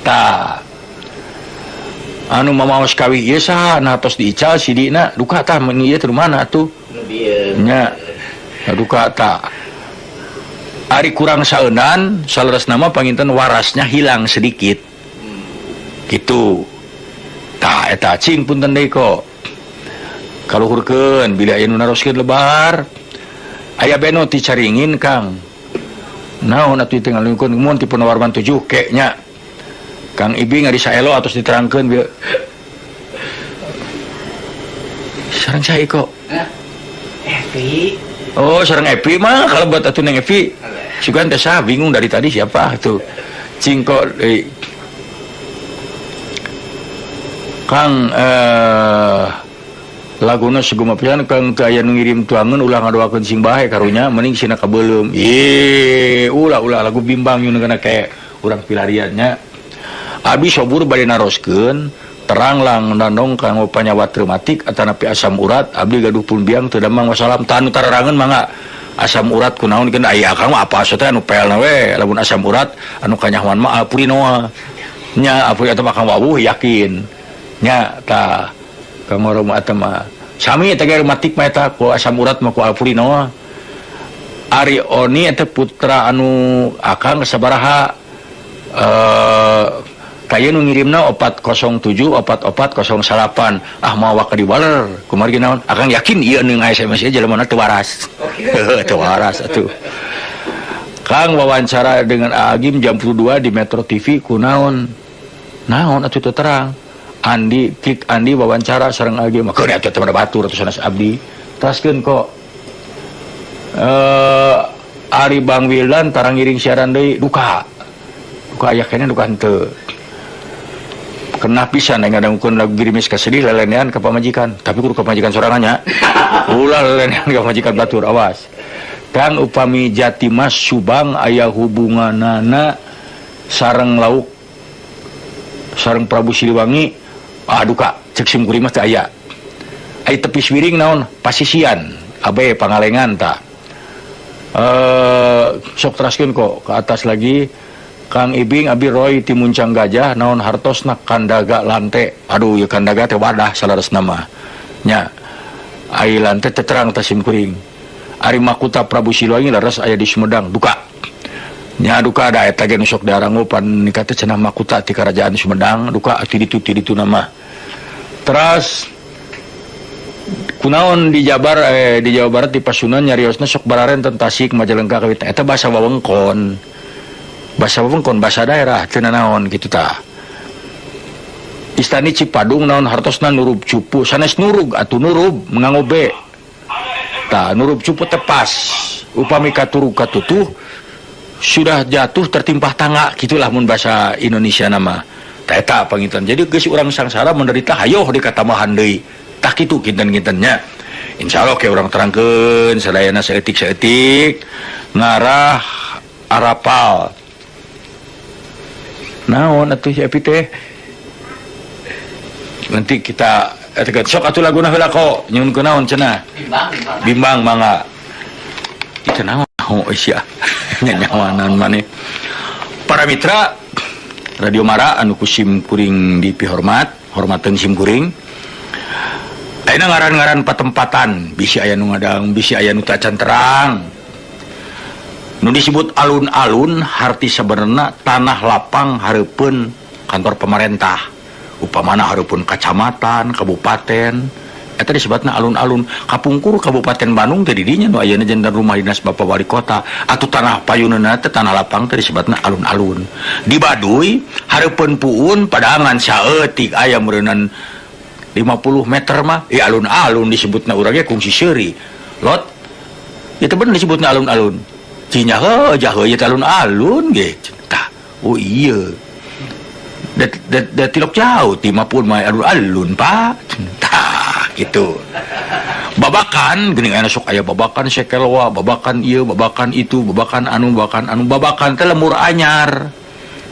Tah anu mamaos kawih ieu saha nah tos diical sidina duka tah mun ieu teh mana atuh nya duka tah ari kurang saeunan saleresna nama panginten warasnya hilang sedikit gitu tah eta cing punten deui kok kaluhurkeun bila aya nu naroskeun lebar aya beno ti Caringin Kang naon atuh teh ngalungkeun mun ti Purnawarman 7 ke nya Kang Ibing ari saelo atos diterangkeun bieu sareng saha kok Evi. Oh sareng Evi mah kalau buat atuh Neng Evi sugan teh sah bingung dari tadi siapa tuh cingko Kang laguna seguma pisan Kang teu aya nu ngirim tuangeun ulah ngadoakeun sing bae karunya mending sina kabeuleum. Ye ulah lagu bimbang nyun kana kayak urang pilarian nya. Abi sobur bade naroskeun terang lang nandong kanggo panyawat reumatik atanapi asam urat abdi gaduh pun biang teu damang wasalam tanu tararangeun mangga asam urat kunaon keun aya akang mah apa teh anu pelna we lamun asam urat anu kanyahoan mah Alpurinoa nya Alpuri eta mah Kang Wawuh yakin nya tah Kang Roma eta mah sami eta ge reumatik mah eta ku asam urat mah ku Alpurinoa. Ari Oni eta putra anu akang sabaraha kaya nu ngirimna 407 4408 ah mawa ka diwaler kumargi naon akang yakin ieu nu SMS ieu jelema teu waras. Teu waras atuh. Kang wawancara dengan Agim jam 22 di Metro TV kunaon naon atuh teu terang Andi kik Andi wawancara sareng Agim keun atuh teh batur atuh sanes abdi teraskeun kok Ari Bang Wildan tarang ngiring siaran deui duka duka aya keneh duka henteu kena pisan yang ngadangukeun lagu gerimis kasedih lelenean ka pamajikan tapi kudu ka pamajikan sorangannya ulah lelenean ka pamajikan batur awas. Kang upami Jatimas Subang aya hubunganana sareng lauk sareng Prabu Siliwangi ah duka cek sim kuring mah teu aya ai tepis wiring naon pasisian abe pangalengan tah sok teraskeun kok ke atas lagi. Kang Ibing abi Roy ti Muncang Gajah naon hartosna kandaga lante aduh ieu kandaga teh wadah salaresna mah nya ai lante teh terang teh sim kuring ari makuta Prabu Siliwangi leres aya di Sumedang duka nya duka da eta ge nu sok diarangu pan nikah teh cenah makuta ti kerajaan Sumedang duka ti ditu nama teras kunaon di Jabar di Jawa Barat di Pasundan nyariosna sok bararenten Tasik Majalengka kawit eta bahasa wewengkon bahasa wewengkon bahasa daerah teu naon kitu tah. Istani Cipadung naon hartosna nurub cupu sanes nurug atuh nurub nganggo B tah nurub cupu teh pas upami katurug katutuh sudah jatuh tertimpah tangga gitulah mun bahasa Indonesia nama tah eta panginten jadi geus urang sangsara menderita hayoh dikatamahan deui tah kitu kinten-kintennya insyaallah ke urang terangkeun sadayana saeutik-saeutik ngarah arapal naon atuh si Epi teh nanti kita sok atuh laguna heula kok nyuhunkeun naon cenah bimbang mangga itu naon sia nyawanan maneh para mitra Radio Mara anu ku sim kuring dipihormat hormateun sim kuring ayeuna ngaran-ngaran patempatan bisi aya nu ngadang bisi aya nu tacan terang nu disebut alun-alun harti sebenarnya tanah lapang hareupeun kantor pemerintah upamana hareupeun kacamatan kabupaten eta disebutna alun-alun kapungkur Kabupaten Bandung teh di dinya nu ayeuna janten rumah dinas Bapak Wali Kota atuh tanah payuneuna teh tanah lapang teh disebutna alun-alun di Baduy hareupeun puun padangan saeutik aya meureunnan 50 meter mah alun-alun disebutna urang ge kungsi seuri lot itu bener disebutna alun-alun cinya heuh jahe ieu alun-alun ge tah oh iya da tilok jauh ti mah pun mah alun-alun pak tah gitu babakan geuning aya sok aya babakan sekelwa babakan ieu babakan itu babakan anu babakan anu babakan teh lemur anyar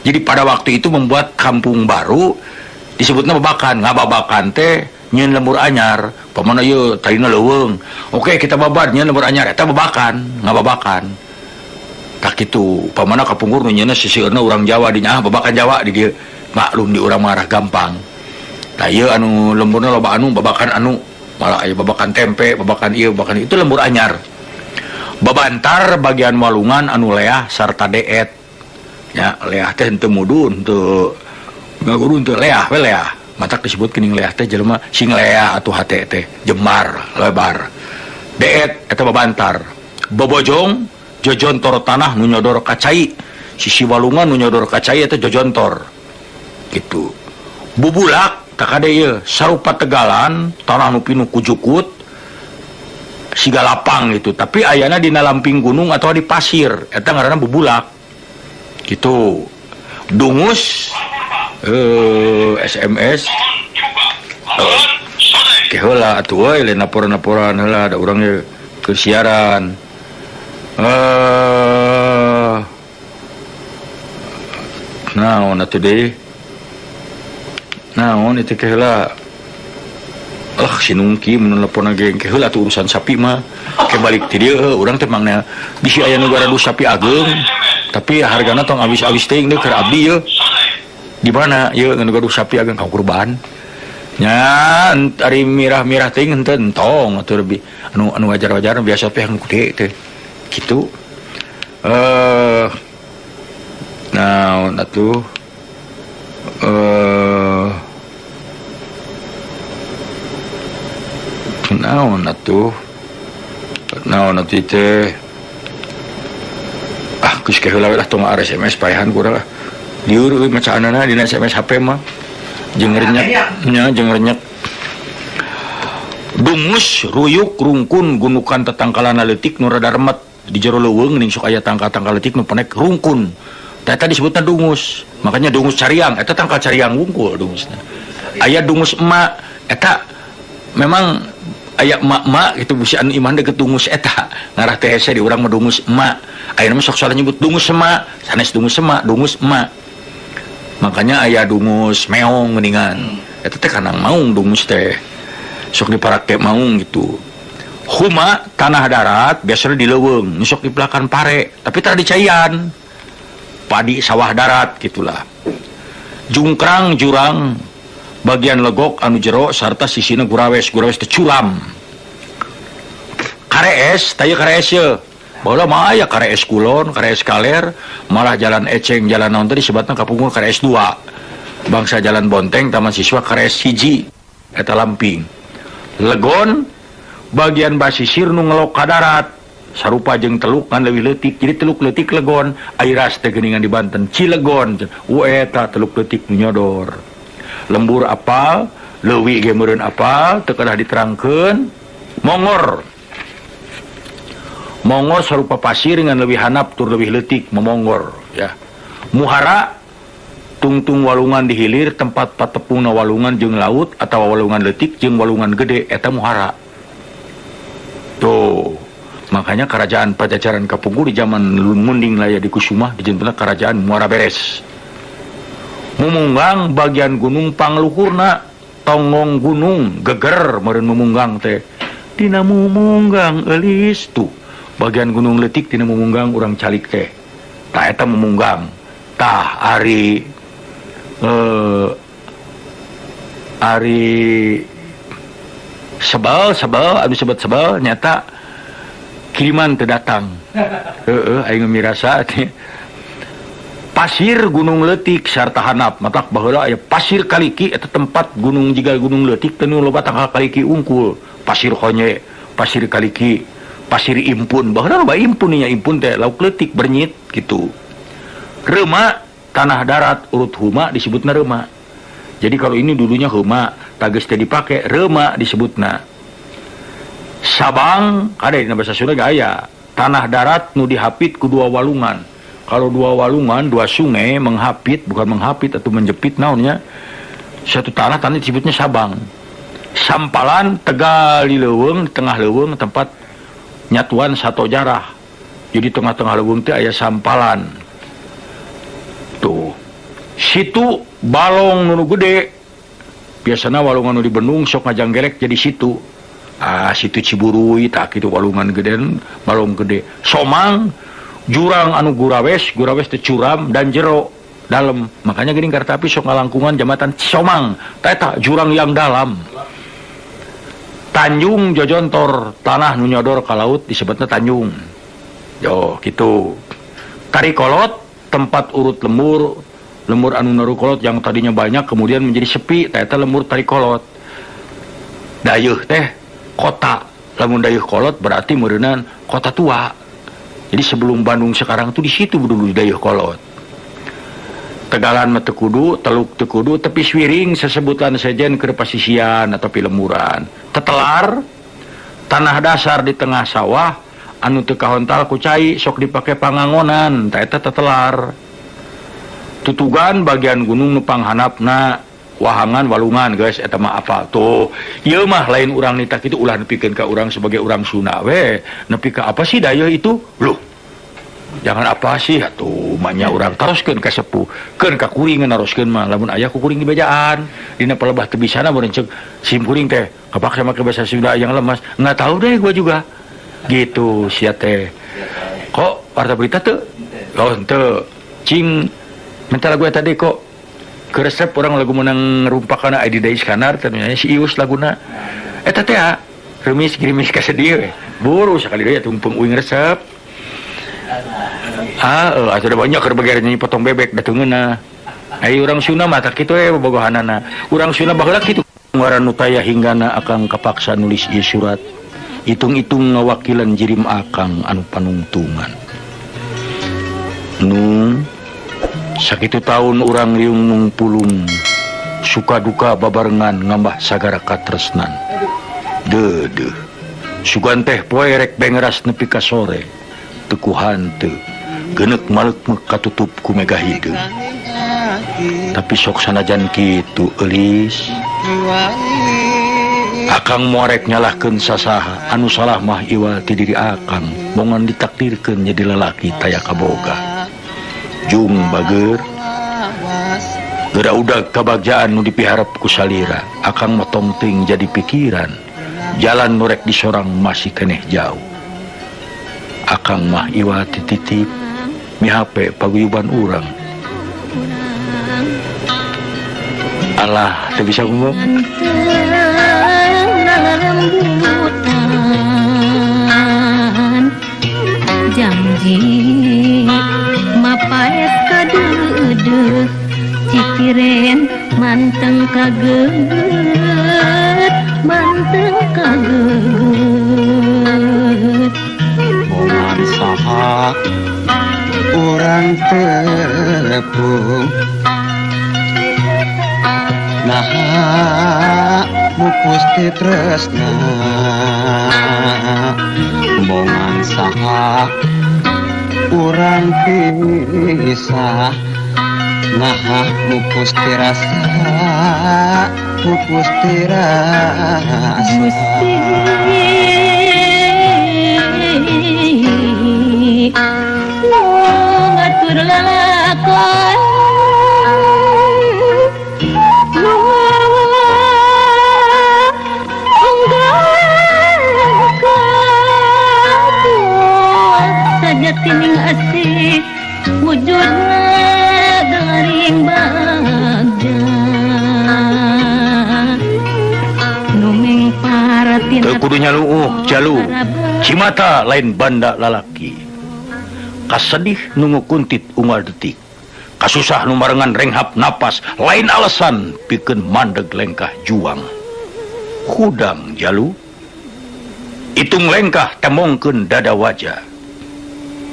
jadi pada waktu itu membuat kampung baru disebutna babakan ngababakan teh nyeun lemur anyar pamana ieu tadina leuweung oke kita babad nyeun lemur anyar eta babakan ngababakan tak kitu pamana kapungkur nu nyeunna sisieurna urang Jawa di nya babakan Jawa di dieu Maklum di urang marah gampang. Tah ieu anu lemburna loba anu babakan anu malah aya babakan tempe, babakan ieu, babakan itu lembur anyar. Babantar bagian walungan anu leah sarta deet. Ya, leah teh henteu mudun, henteu ngagurun teu leah we leah. Matak disebut geuning leah teh jelema sing leah atuh hate teh jemar lebar. Deet eta babantar. Bobojong jojontor tanah nu nyodor ka cai. Sisi walungan nu nyodor ka cai eta jojontor. Gitu. Bubulak tak kade ieu sarupa tegalan tanah nu pinuh ku jukut siga lapang gitu, tapi ayana dina lamping gunung atau di pasir eta ngaranna bubulak. Gitu. Dungus SMS ke heula atuh euy lain laporan-laporan heula da urang ge keur siaran. Naon atuh deui? Naon itu ke heula? Ah si nungki mun nelpon ge ke heula atuh urusan sapi mah. Ke balik ti dieu urang teh mangna bisi aya nu garadu sapi ageung, tapi hargana tong awis-awis teuing deui keur abdi yeuh. Di mana yeuh nu gaduh sapi ageung ka kurban? Nya ari mirah-mirah teuing henteu entong atuh lebih anu anu wajar-wajar biasa teh anu gede teh. Kitu. Naon atuh naon atuh naon atuh teh ah geus ke heula we lah tong SMS paehan kurang lah lieur euy macaanana dina SMS HP mah jeung renyek nya jeung renyek. Dungus ruyuk rungkun gunukan tetangkalana leutik nu rada remet di jero leuweung ning sok aya tangkal-tangkal leutik nu penek rungkun. Eta disebutna dungus. Makanya dungus cariang eta tangkal cariang wungkul dungusna. Aya dungus emak eta memang aya emak-emak gitu bisi anu imah deket dungus eta ngarah teh hese di urang mah dungus emak. Ayeuna mah sok salah nyebut dungus emak, sanes dungus emak, dungus emak. Makanya aya dungus meong geuningan. Eta teh kanang maung dungus teh. Sok diparake maung gitu. Huma tanah darat biasanya di leuweung, nu sok dipelakan pare, tapi tara dicaian. Padi sawah darat gitulah. Jungkrang jurang bagian legok anu jero sarta sisina gurawes, gurawes teh curam. Karees, taya karees ye. Baheula mah aya karees kulon, karees kaler, malah jalan eceng, jalan naon teh disebutna kapungkur karees 2. Bangsa jalan Bonteng, Taman Siswa karees 1 eta lamping. Legon bagian basisir nu ngelok ka darat. Sarupa jeung teluk ngan leuwih leutik, jadi teluk leutik legon, airas teh geuningan di Banten, Cilegon, eta teluk leutik nu nyodor. Lembur apal, leuwi ge meureun apal, teu kedah diterangkeun. Mongor. Mongor sarupa pasir ngan leuwih hanap tur leuwih leutik, memongor ya. Muhara tungtung walungan di hilir tempat patepungna walungan jeung laut atawa walungan leutik jeung walungan gede eta muhara. Tuh. Makanya kerajaan Pajajaran kapungkur di zaman Munding Laya di Kusumah dijentena kerajaan Muara Beres. Mumunggang bagian gunung pangluhurna tonggong gunung geger meureun mumunggang teh. Dina mumunggang eulis tuh bagian gunung leutik dina mumunggang urang calik teh. Tah eta mumunggang. Tah ari ari sebel sebel anu sebet sebel nyata kiriman teu datang. Heeh aing mirasa pasir gunung leutik sarta hanap matak baheula aya pasir kaliki eta tempat gunung jiga gunung leutik teh nu loba tangkal kaliki unggul, pasir honye, pasir kaliki, pasir impun. Baheula loba impun nya impun teh lauk leutik bernyit gitu. Reuma tanah darat urut huma disebutna reuma. Jadi kalau ini dulunya huma, tageus teh dipake reuma disebutna. Sabang kade dina bahasa Sunda ge aya tanah darat nu dihapit ku dua walungan. Kalau dua walungan, dua sungai menghapit, bukan menghapit atau menjepit naonnya. Satu tanah tanah disebutnya sabang. Sampalan tegal di leuweung, tengah leuweung tempat nyatuan sato jarah. Jadi tengah-tengah leuweung teh aya sampalan. Tuh. Situ balong nu gede. Biasana walungan nu di bendung sok ngajanggelek jadi situ. Ah situ Ciburui tak kitu walungan gede, balong gede. Somang jurang anu gurawes, gurawes teh curam dan jero. dalam. Makanya geuning kereta api sok ngalangkungan jembatan Cisomang, eta jurang yang dalam. Tanjung Jojontor, tanah nu nyodor ka laut disebutna Tanjung. Yo gitu. Tarikolot, tempat urut lemur, lemur anu narukolot yang tadinya banyak kemudian menjadi sepi, eta lemur tarikolot. Dayeuh teh kota, lamun dayeuh kolot berarti meureunan kota tua. Jadi sebelum Bandung sekarang tuh di situ dulu dayeuh kolot. Tegalan mah teu kudu, teluk teu kudu, tepi swiring sesebutan sejen keur pasisian atau pilemuran. Tetelar, tanah dasar di tengah sawah anu teu kahontal ku cai sok dipake pangangonan, ta eta tetelar. Tutugan bagian gunung nu panghanapna wahangan walungan guys, eta mah apa tuh. Ieu mah lain urang nita kitu, ulah nepikeun ka urang sebagai urang Sunda we. Nepi ka apa sih dayeuh itu? Loh. Jangan apa sih atuh manya urang taroskeun ka sepuh, keun ka kuring naroskeun mah lamun aya ku kuring dibejaan. Dina palebah teu bisana mun ceuk sim kuring teh kapaksa make bahasa Sunda yang lemas. Enggak tahu deh gua juga. Gitu sia teh. Kok warta berita teu? Oh henteu. Cing minta lagu eta tadi kok keresep orang lagu menang rumpakana Adi Dai Iskandar teh si Ius laguna. Eta teh remis gerimis ka sedih we. Buru sakali deui tumpeng uing resep. Ah, atuh da banyak keur bagian nyanyi potong bebek da teu ngeunah. Ai urang Sunda mah tah kitu we bobogohanana. Urang Sunda baheula kitu. Ngaran nu taya hinggana akang kapaksa nulis ieu surat. Hitung-hitung ngawakilan jirim akang anu panungtungan. Nu sakitu tahun urang riung nung pulung suka duka babarengan ngambah sagara katresnan. Deudeuh sugan teh poe rek bengeras nepi ka sore teu ku hanteu geuneuk maleuk katutup ku mega hideung. Tapi sok sanajan kitu eulis akang moarek nyalahkeun sasaha anu salah mah iwal ti diri akang bongan ditakdirkeun jadi lalaki taya kaboga. Jung bager geura udag kabagjaan nu dipiharep ku salira akang motong ting jadi pikiran jalan nu rek disorang masih keneh jauh. Akang mah iwa tititip mihape paguyuban urang. Alah teu bisa ngomong. Janji mapaes kadeudeuh cikiren manteng kageut manteng kageut. Bongan saha urang tepung naha mupus ti tresna. Bongan saha urang pisah naha mupus ti rasa pupus ti rasa. Gusti nu ngatur lalakon nu sajatining asih wujudna garing bagja nu mengparatina teu kudu nyaluuh jalu cimata lain banda lalaki kasedih nu ngukuntit unggal detik kasusah nu marengan renghap napas lain alasan pikeun mandeg lengkah juang hudang jalu itung lengkah temongkeun dada wajah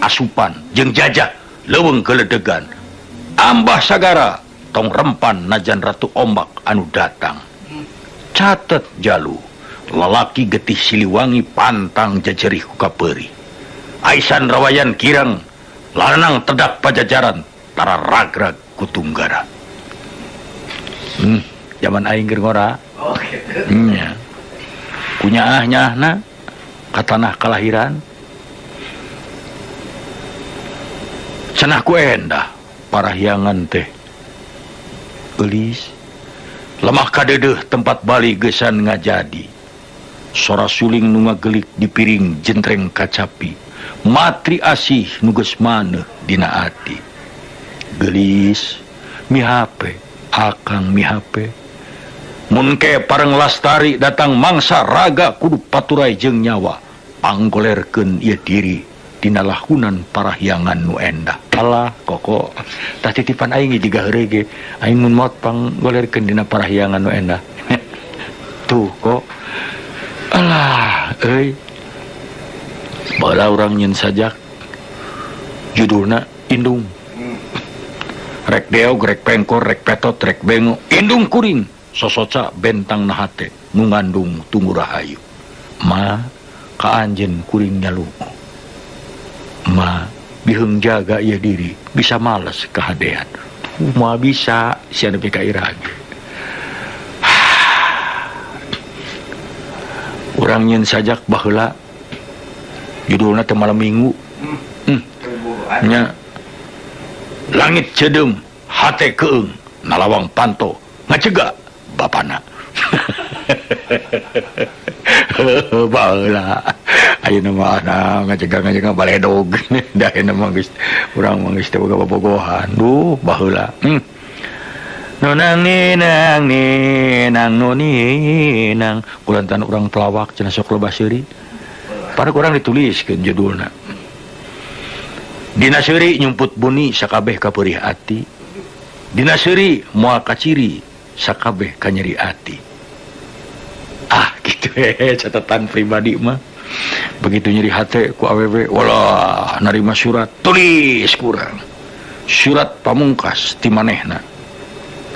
asupan jeung jajah leuweung geledegan ambah sagara tong rempan najan ratu ombak anu datang. Catet jalu lalaki getih Siliwangi pantang jajerih ku kapeurih aisan rawayan kirang lanang tedak pajajaran tara ragrag ku tunggara. Zaman aing keur ngora. Oh gitu. Nya. Kunyaah nyaahna ka tanah kalahiran. Cenah ku endah parahyangan teh Eulis lemah kadeudeuh tempat bali geusan ngajadi sora suling nu ngagelik di piring jentreng kacapi matri asih nu geus maneuh dina ati. Geulis Mihape akang mihape mun ke pareng lastari datang mangsa raga kudu paturai jeung nyawa panggolerkeun ieu diri dina lahunan parahyangan nu endah. Alah koko tah titipan aing jiga heureuy ge aing mun maot panggolerkeun dina parahyangan nu endah. Tuh kok alah euy baheula urang nyeun sajak judulna Indung. Rek deog rek pengkor rek petot rek bengo indung kuring sosoca bentang nahate nu ngandung tunggu rahayu. Ma ka anjeun kuring nyalungu. Ma biheung jaga ieu diri bisa males kahadean. Ma bisa sia nepi ka iraha. Urang nyeun sajak baheula judulna teh malam minggu. Nya langit cedem hate keung nalawang panto ngacegak bapana. Baheula ayeuna mah ngacegak-ngacegak baledog. Da ayeuna mah geus urang mah geus teu boga bobogohan. Duh baheula. Nonang ninang ninang noninang kulantan urang pelawak cenah sok loba seuri. Pada kurang dituliskeun judulna. Dina seuri nyumput buni sakabeh kapeurih ati. Dina seuri moal kaciri sakabeh kanyeri ati. Ah gitu catatan pribadi mah. Begitu nyeri hate ku awewe walah narima surat tulis kurang. Surat pamungkas ti manehna.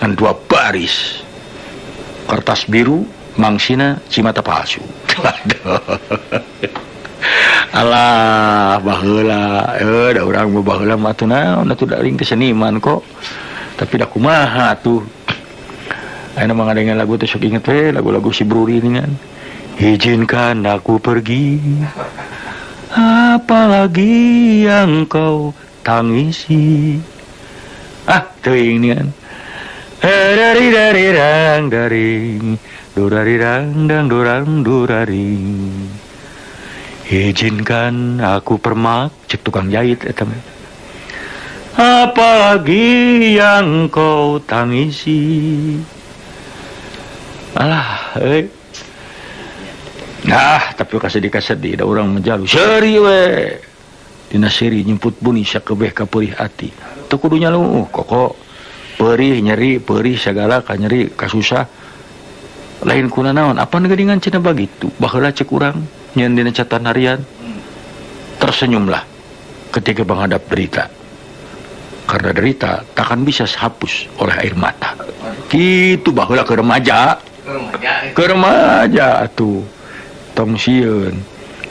Kan 2 baris. Kertas biru mangsina cimata palsu. Alah baheula da urang mah baheula mah atuh naon atuh da ring keseniman kok. Tapi da kumaha atuh. Ayeuna mah ngadengeun lagu teh sok inget we lagu-lagu si Bruri ini kan. Izinkan aku pergi apalagi yang kau tangisi. Ah teuing ni kan. Dari dari rang daring durari rang dang durang duraring. Izinkan aku permak cek tukang jahit eta mah. Apalagi yang kau tangisi. Alah euy. Nah, tapi kasedih-kasedih da urang menjalu seuri we. Dina seuri nyumput buni sakebeh kapeurih ati. Teu kudu nyaluh koko. Perih nyeri, perih sagala ka nyeri kasusah. Lain kuna naon, apan geuningan cenah bagitu. Baheula cek urang nyeun dina catatan harian. Tersenyumlah ketika menghadap derita. Karena derita takkan bisa dihapus oleh air mata. Gitu baheula ke remaja. Ke remaja atuh. Tong sieun.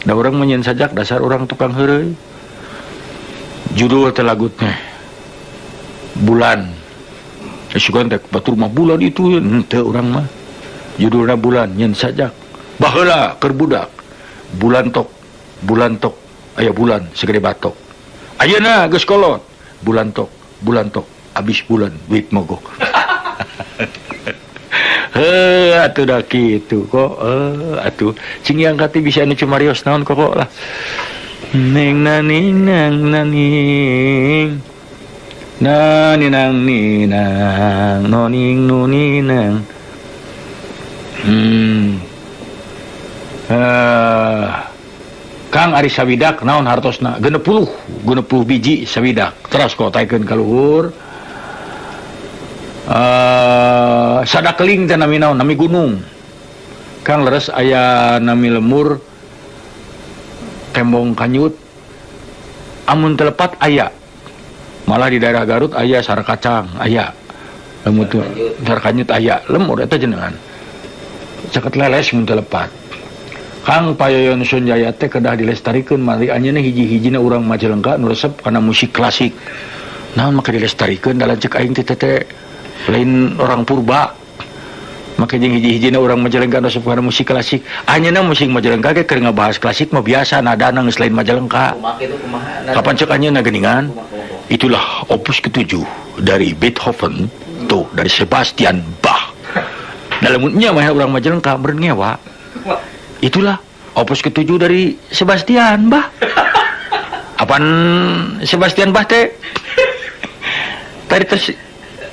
Da urang menyeun sajak dasar urang tukang heureuy. Judul teh lagu teh Bulan. Sugan teh batur mah bulan itu henteu urang mah. Judulna Bulan nyeun sajak. Baheula keur budak. Bulan tok aya bulan segede batok. Ayeuna geus kolot. Bulan tok abis bulan duit mogok. Heuh atuh da kitu kok. Atuh cing yang kati bisa anu cumarios naon kok lah. Ning naning nang naning. Naninang ninang noning nuninang. Kang ari sawidak naon hartosna 60 biji sawidak teras kok taikeun ka luhur. Sadakeling teh nami naon nami gunung. Kang leres aya nami lemur tembong kanyut amun telepat aya. Malah di daerah Garut aya sarakacang aya lemur tuh sarakanyut aya lemur eta jenengan caket leles mun telepat. Kang Payoyon Sunjaya teh kedah dilestarikeun mari anjeunna hiji-hijina urang Majalengka nu resep kana musik klasik. Naon make dilestarikeun da lanceuk aing teh teh lain orang purba. Make jeung hiji-hijina urang Majalengka nu resep kana musik klasik. Anjeunna musik Majalengka ge keur ngabahas klasik mah biasa nadana geus lain Majalengka. Kapan ceuk anjeunna geuningan? Itulah opus ke-7 dari Beethoven, tuh dari Sebastian Bach. Dalamnya mah urang Majalengka meureun ngewa. Itulah opus ke-7 dari Sebastian Bach. Apaan Sebastian Bach teh? Tadi terus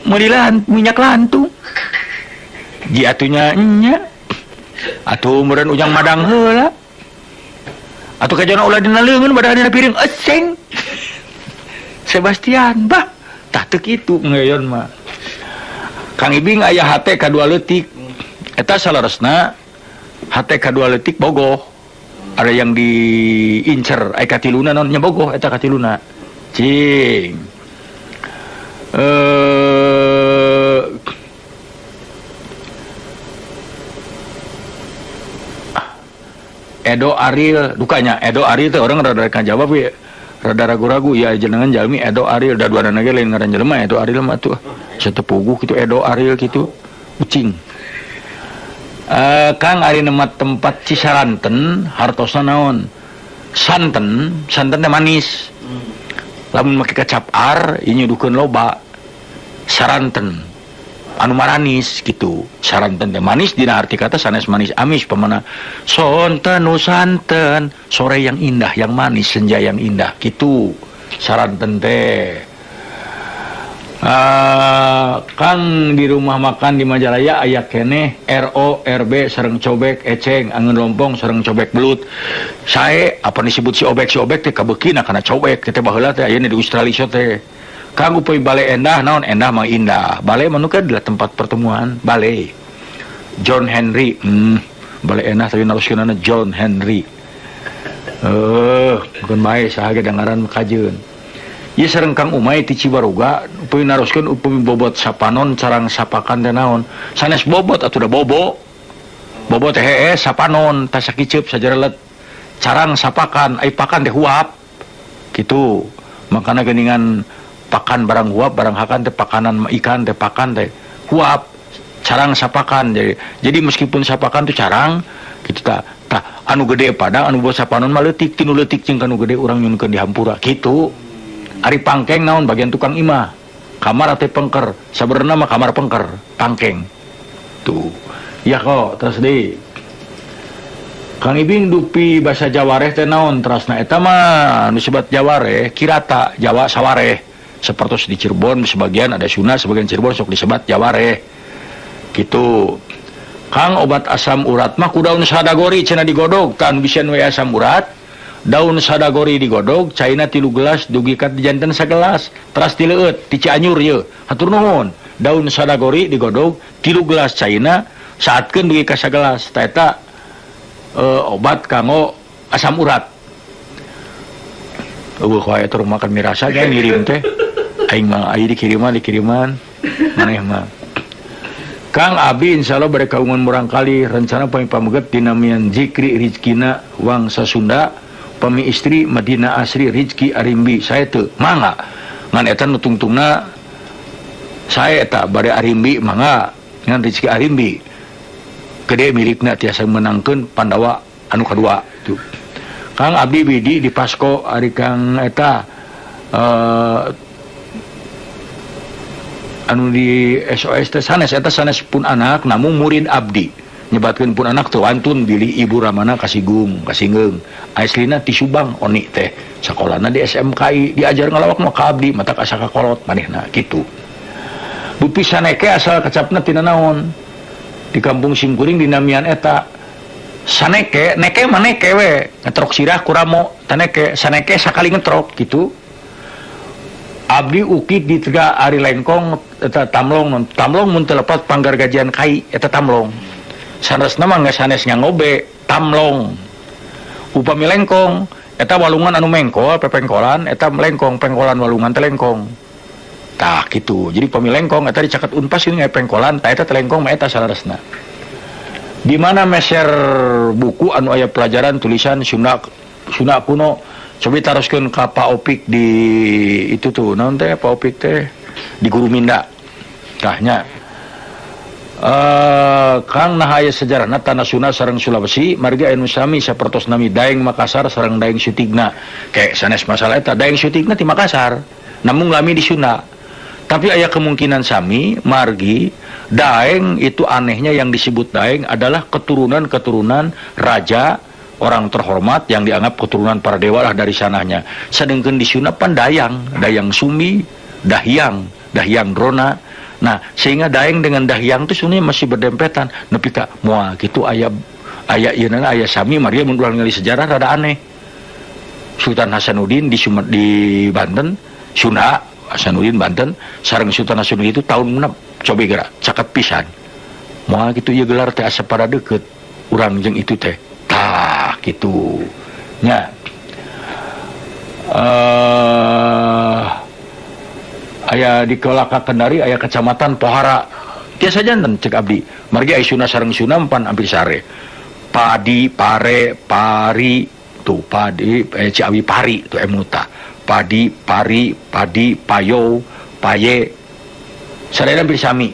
Meuli minyak lantung. Ji atunya nya. Atuh meureun ujang madang heula. Atuh kajana ulah dina leungeun padahal dina piring eseng. Sebastian bah tah teu kitu ngeyon mah. Kang Ibing aya hate kadua leutik. Eta saleresna hate kadua leutik bogoh. Ada yang diincer aya katiluna naon nya bogoh eta katiluna. Cing. Edo Ariel dukanya Edo Ariel teh orang rada rek jawab we rada ragu-ragu ya jenengan jalmi Edo Ariel da duanana ge lain ngaran jelema Edo Ariel mah tuh satepuguh kitu Edo Ariel kitu ucing. Kang ari nemat tempat Cisaranten hartosna naon santen santen teh manis lamun make kecap ar ieu nyuduhkeun loba saranten anu maranis gitu saranten teh manis dina arti kata sanes manis amis pamana sonten nu santen sore yang indah yang manis senja yang indah gitu saranten teh. Kang di rumah makan di Majalaya aya keneh RO RB sareng cobek eceng angeun lompong sareng cobek belut sae apa disebut si obek teh kabeukina kana cobek teh baheula teh ayeuna di Australia teh. Kang upami bale endah naon endah mah indah bale mah nu adalah tempat pertemuan bale John Henry bale endah tapi naroskeunana John Henry bukan bae saha ge ngaran kajeun ieu sareng Kang Umay ti Cibaruga upami naroskeun upami bobot sapanon carang sapakan teh naon sanes bobot atuh da bobo bobo teh heeh sapanon tah sakiceup sajarelet carang sapakan ai pakan teh huap kitu makana geuningan pakan barang huap barang hakan teh pakanan ikan teh pakan teh huap carang sapakan jadi meskipun sapakan tuh carang gitu tah tah anu gede padang anu bos sapanon mah leutik tinu leutik jeung kanu gede urang nyunkeun di hampura kitu. Ari pangkeng naon bagian tukang imah kamar teh pengker sabenerna mah kamar pengker pangkeng tuh ya kok terus deui Kang Ibing dupi basa Jawareh teh naon terasna eta mah anu sebat Jawareh kirata Jawa sawareh seperti di Cirebon sebagian ada Sunda sebagian Cirebon sok disebat Jawareh gitu. Kang obat asam urat mah ku daun sadagori cenah digodog kan bisian we asam urat daun sadagori digodog caina 3 gelas dugi ka janten sagelas teras dileueut ti Cianjur ye hatur nuhun daun sadagori digodog 3 gelas caina saatkeun dugi ka sagelas ta eta obat kanggo asam urat. Eueuh wae tur makan mirasa ge ngirim teh aing mah aya dikiriman maneh mah. Kang Abi insyaallah bade kagungan murangkali rencana pami pameget dinamian Zikri Rizkina Wangsa Sunda pami istri Madina Asri Rizki Arimbi saya teu mangga ngan eta nu tungtungna saya eta bade Arimbi mangga ngan Rizki Arimbi gede milikna tiasa menangkeun Pandawa anu kadua tuh. Kang Abdi Widi di Pasko ari Kang eta anu di SOS teh sanes eta sanes pun anak namun murid abdi nyebatkeun pun anak teu wantun bilih ibu ramana kasigung kasingeung aslina ti Subang oni teh sakolana di SMKI diajar ngalawak mah ka abdi matak asa kakolot manehna kitu. Dupi saneke asal kecapna tina naon di kampung Simkuring dinamian eta saneke neke mah neke we ngetrok sirah kuramo taneke saneke sakali ngetrok gitu. Abdi ukit di tega ari lengkong eta tamlong tamlong mun teu lepat panggar gajian kai eta tamlong sanesna mah geus sanes ngangobe tamlong upami lengkong eta walungan anu mengkol pepengkolan eta lengkong pengkolan walungan teh lengkong tah kitu jadi upami lengkong eta dicaket unpas ini pengkolan tah eta teh lengkong mah eta saleresna di mana meser buku anu aya pelajaran tulisan Sunda Sunda kuno coba taroskeun ka Pak Opik di itu tuh naon teh Pak Opik teh di Guru Minda tah nya Kang nah aya sejarahna tanah Sunda sareng Sulawesi margi aya nu sami sapertos nami Daeng Makassar sareng Daeng Sutigna ke sanes masalah eta Daeng Sutigna ti Makassar namun lami di Sunda tapi aya kemungkinan sami margi Daeng itu anehnya yang disebut Daeng adalah keturunan-keturunan raja orang terhormat yang dianggap keturunan para dewa lah dari sananya. Sedangkan di Sunda pan Dayang, Dayang Sumi, Dahyang, Dahyang Drona, Nah, sehingga daeng dengan dahyang itu sebenarnya masih berdempetan. Nepi ka moal kitu aya aya ieu aya sami maria mun urang ningali sejarah rada aneh. Sultan Hasanuddin di Banten, Sunda Hasanuddin Banten sareng Sultan Hasanuddin itu tahun 6 coba gerak caket pisan. Moal kitu ieu gelar teh asa pada deket urang jeung itu teh. Tah kitu. Nya. Aya di Kolaka Kendari aya kecamatan Pohara tiasa janten cek abdi margi aya Sunda sareng Sunda pan hampir sare padi pare pari tuh padi Ciawi pari tuh emuta padi pari padi payo paye sareng hampir sami.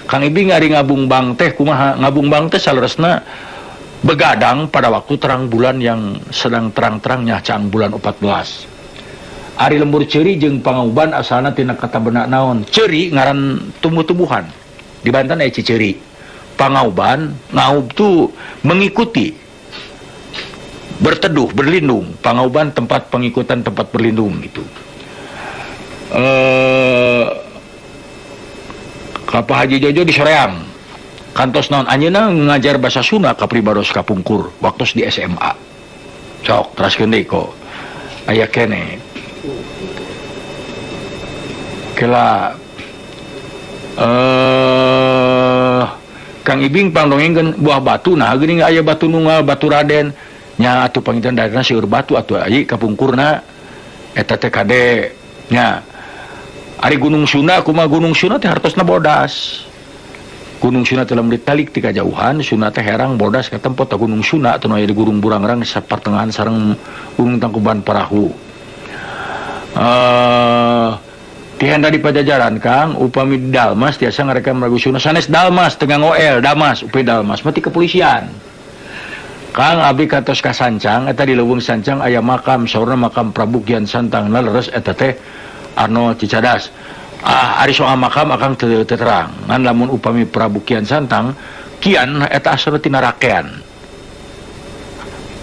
Kang Ibing ari ngabungbang teh kumaha ngabungbang teh saleresna begadang pada waktu terang bulan yang sedang terang-terangnya caang bulan 14. Ari lembur ceuri jeung pangauban asalna tina kata benak naon. Ceuri ngaran tumbuh-tumbuhan. Di Banten aya ciceri. Pangauban ngaub tuh mengikuti, berteduh, berlindung. Pangauban tempat pengikutan, tempat berlindung gitu. Ka Pak Haji Jojo di Soreang. Kantos naon anjeunna ngajar bahasa Sunda ka pribados kapungkur waktu di SMA. Sok teraskeun deui kok. Aya keneh. Kela Kang Ibing pangdongengkeun buah batu nah geuning aya batu nunggal batu Raden nya atuh panginten daerahna seueur batu atuh ai kapungkurna eta teh kade nya. Ari Gunung Sunda kumaha Gunung Sunda teh hartosna bodas. Gunung Sunda teh lamun ditalik ti kajauhan Sunda teh herang bodas ka tempat ta Gunung Sunda teu aya di Gunung Burangrang sapertengahan sareng Gunung Tangkuban Parahu. Tihanda di Pajajaran Kang upami Dalmas tiasa ngarekam lagu Sunda sanes Dalmas tengah ngoel Damas upami Dalmas mati kepolisian. Kang abdi kantos ka Sancang eta di leuweung Sancang aya makam saurna makam Prabu Kian Santang na leres eta teh Arno Cicadas. Ah ari soal makam akang teu terang ngan lamun upami Prabu Kian Santang Kian eta asalna tina rakean.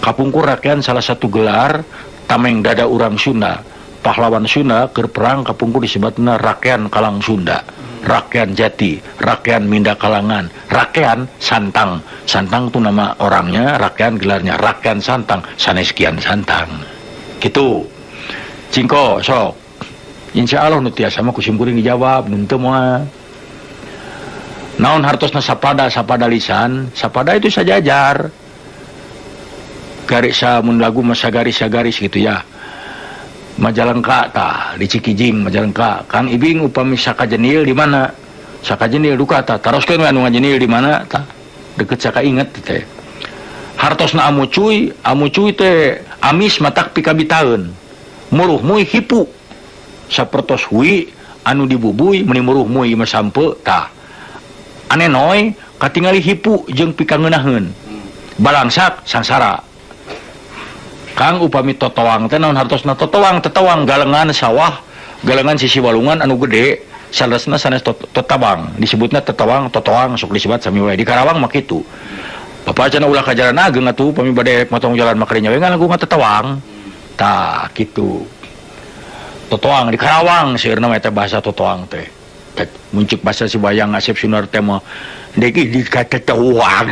Kapungkur rakean salah satu gelar tameng dada urang Sunda. Pahlawan Sunda keur perang kapungkur disebutna Rakean Kalang Sunda, Rakean Jati, Rakean Minda Kalangan, Rakean Santang. Santang itu nama orangnya, Rakean gelarnya, Rakean Santang, sanes Kian Santang. Gitu. Cingko sok. Insya Allah nu tiasa mah ku simkuring dijawab, nu teu moal. Naon hartosna sapada, sapada lisan, sapada itu sajajar. Garis mun lagu masa garis garis gitu ya. Majalengka tah di Cikijing Majalengka. Kang Ibing upami Sakajenil di mana? Sakajenil duka tah. Taroskeun we anu ngajenil di mana tah? Deket Saka inget teh. Hartosna amucuy, amucuy teh amis matak pikabitaeun. Muruh muy hipu. Sapertos hui anu dibubuy meuni muruh muy mah sampe tah. Anenoy katingali hipu jeung pikangeunaheun. Balangsak sangsara. Kang upami totoang teh naon hartosna totoang tetawang galengan sawah galengan sisi walungan anu gede saleresna sanes totabang disebutna tetawang totoang sok disebut sami wae di Karawang mah kitu. Bapak cenah ulah ka jalan ageung atuh upami bade motong jalan mah kadinya we ngalagu tetawang tah kitu. Totoang di Karawang seueurna mah eta bahasa totoang teh. Muncul bahasa si Bayang Asep Sunar teh mah deui dikatetawang.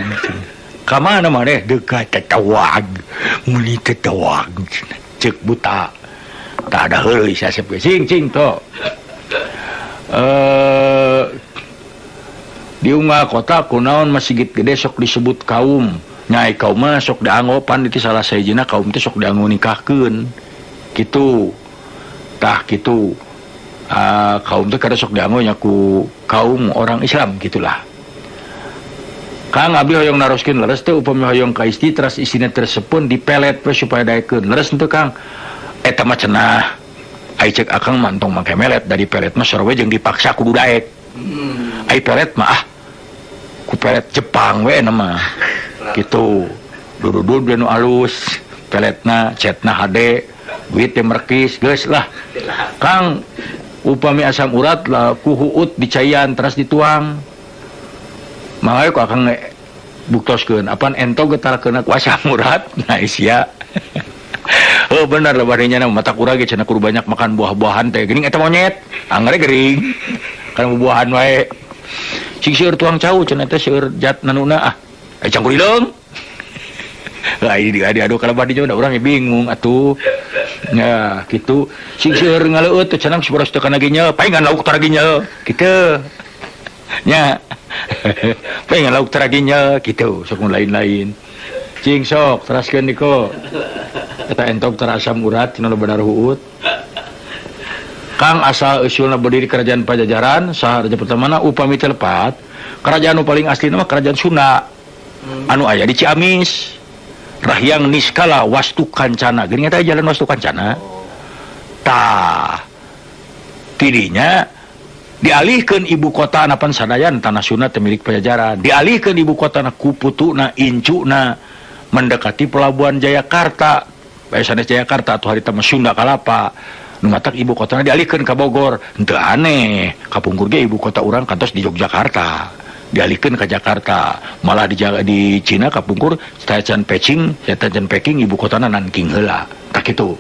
Kamana maneh dekat tetawang muni tetawang cek buta tak ada heureuy si Asep ge cing to. Di unggal kota kunaon masjid gede sok disebut kaum nyai kaum mah sok dianggo pan itu salah sahijina kaum teh sok dianggo nikahkeun kitu tah kitu. Kaum teh kada sok dianggo nya ku kaum orang Islam gitulah. Kang abdi hoyong naroskeun leres teh upami hoyong ka istri teras isina tersepun dipelet we supaya daekeun leres henteu Kang eta mah cenah ai cek akang mah entong make melet dari pelet mah sarua jeung dipaksa kudu daek. Ai pelet mah ah ku pelet Jepang we na mah kitu dududud we nu alus peletna cetna hade duit teh merkis geus lah. Kang upami asam urat lah ku huut dicaian teras dituang mangga ku akang buktoskeun apan ento getarkeun ku asam urat nah sia. Oh bener lah badenya mata kurang ge cenah kudu banyak makan buah-buahan teh geuning eta monyet anggar gering. Kana bubuahan wae. Cing seueur tuang cau cenah teh seueur jat nanuna ah. Cangkurileng. Lah ini diadu kalebah di da urang bingung atuh. Ya kitu. Sing seueur ngaleueut teh cenah saboros teu kana ginjal, paingan lauk tara ginjal kitu. Nya. Paingan lauk tara ginjal kitu, sok lain-lain. Cing sok teraskeun diko. Eta entog tara asam urat cenah loba darah huut. Kang asal usulna berdiri kerajaan Pajajaran saha raja pertamana upami teu lepat kerajaan nu paling asli mah kerajaan Sunda anu aya di Ciamis Rahyang Niskala Wastu Kancana geuning eta jalan Wastu Kancana tah tidinya dialihkeun ibu kota anapan sadayan tanah Sunda teh milik Pajajaran dialihkeun ibu kotana ku putuna incuna mendekati pelabuhan Jayakarta bae sanes Jayakarta atuh harita mah Sunda Kalapa nu matak ibu kotana dialihkeun ka Bogor henteu aneh kapungkur ge ibu kota urang kantos di Yogyakarta dialihkeun ka Jakarta malah di Cina kapungkur Taichan Peking Taichan Peking ibu kotana Nanking heula tah kitu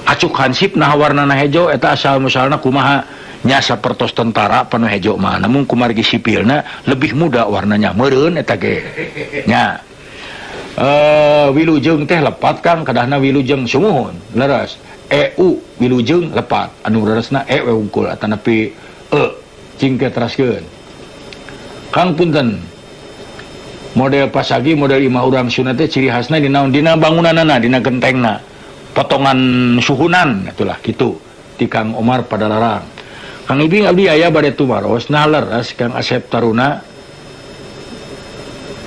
acuk hansip nah warnana hejo eta asal musalna kumaha nya sapertos tentara panu hejo mah namun kumargi sipilna lebih muda warnanya meureun eta ge nya wilujeng teh lepat Kang kadahna wilujeng sumuhun leres EU wilujeng lepat anu leresna e we wungkul atanapi e cing ke teraskeun Kang punten model pasagi model imah urang Sunda teh ciri khasna dina naon dina bangunanana dina gentengna potongan suhunan itulah kitu ti Kang Omar Padalarang Kang Ibing abdi aya bade tumaros nah leres Kang Asep Taruna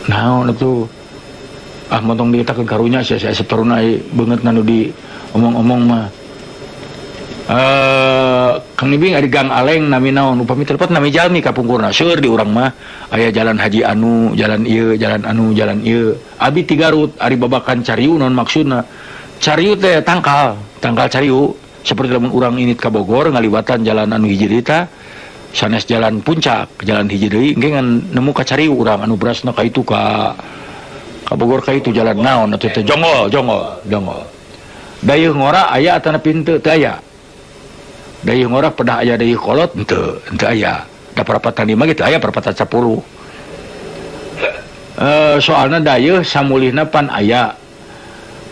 naon atuh ah montong ditakeun karunya si Asep Taruna beungeut nu di omong-omong mah Kang Ibing ari Gang Aleng nami naon upami telepat nami jalmi kapungkurna seueur di urang mah aya jalan Haji anu jalan ieu jalan anu jalan ieu abi ti Garut ari babakan cariu naon maksudna cariu teh tangkal tangkal cariu seperti lamun urang init ka Bogor ngaliwatan jalan anu hiji deui tah sanes jalan puncak jalan hiji deui engke ngan nemu ka cariu urang anu berasna ka itu ka Bogor ka itu jalan naon atuh teh jonggol jonggol jonggol dayeuh ngora aya atana pintu teu aya dayeuh ngora pedah aya dayeuh kolot henteu henteu aya da parapatan 5 ge teu aya parapatan 10 soalna dayeuh samulihna pan aya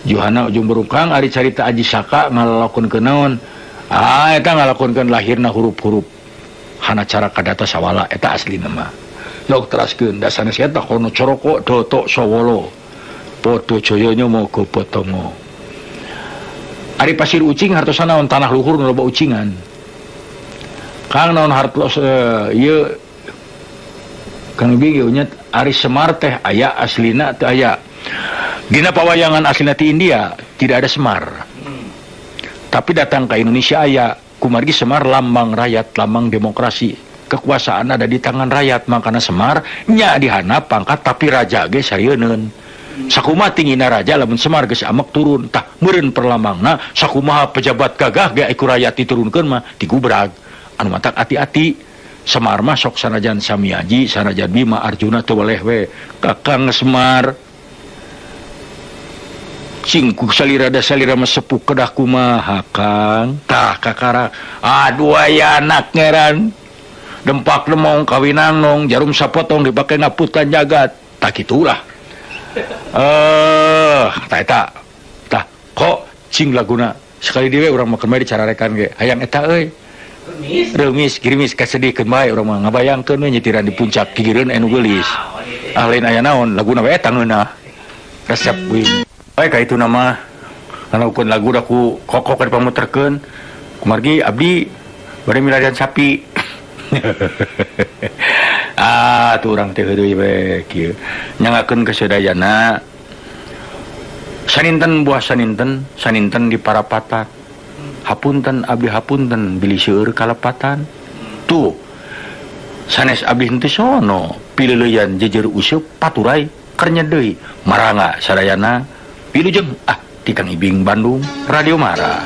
Johana Ujung Berungkang ari carita Aji Saka ngalakonkeun naon ah eta ngalakonkeun lahirna huruf-huruf hana cara kadata sawala eta aslina mah lok teraskeun da sanes eta kono coroko doto sawolo podo jayanya moga potongo ari pasir ucing hartosna naon tanah luhur nu loba ucingan Kang naon hartos ieu Kang Ibing ieu nya ari Semar teh aya aslina teu aya dina pawayangan aslina ti India tidak ada Semar tapi datang ke Indonesia aya kumargi Semar lambang rakyat lambang demokrasi kekuasaan ada di tangan rakyat makana Semar nya dihanap pangkat tapi raja ge sarieun sakumaha tingina raja lamun Semar geus amek turun tah meureun perlambangna sakumaha pejabat gagah ge ku rakyat diturunkeun mah digubrag anu matak ati-ati Semar mah sok sanajan Samiaji sanajan Bima Arjuna teu weleh we Kakang Semar cingku salira da salira mah sepuh kedah kumaha Kang tah kakara aduh aya anak ngeran dempak demong kawinang nong jarum sapotong dipake ngaputan jagat tah kitulah tah eta tah kok cing laguna sekali dewe urang mah keur dicararekan ge hayang eta euy reumis girimis kasedihkeun bae urang mah ngabayangkeun we nyitiran di puncak gigireun anu geulis ah lain aya naon laguna we eta ngeunah resep we bae ka itu nama ngalakukeun lagu da ku kokok dipamuterkeun kumargi abdi bade milarian sapi ah tuh urang teh heureuy we kieu nyangakeun kesadayana saninten buah saninten saninten di parapatan hapunten abdi hapunten bilih seueur kalepatan tuh sanes abdi henteu sono pileuleyan jejer useup paturai keur nyedeui marangga sadayana wilujeng ah ti Kang Ibing Bandung Radio Mara.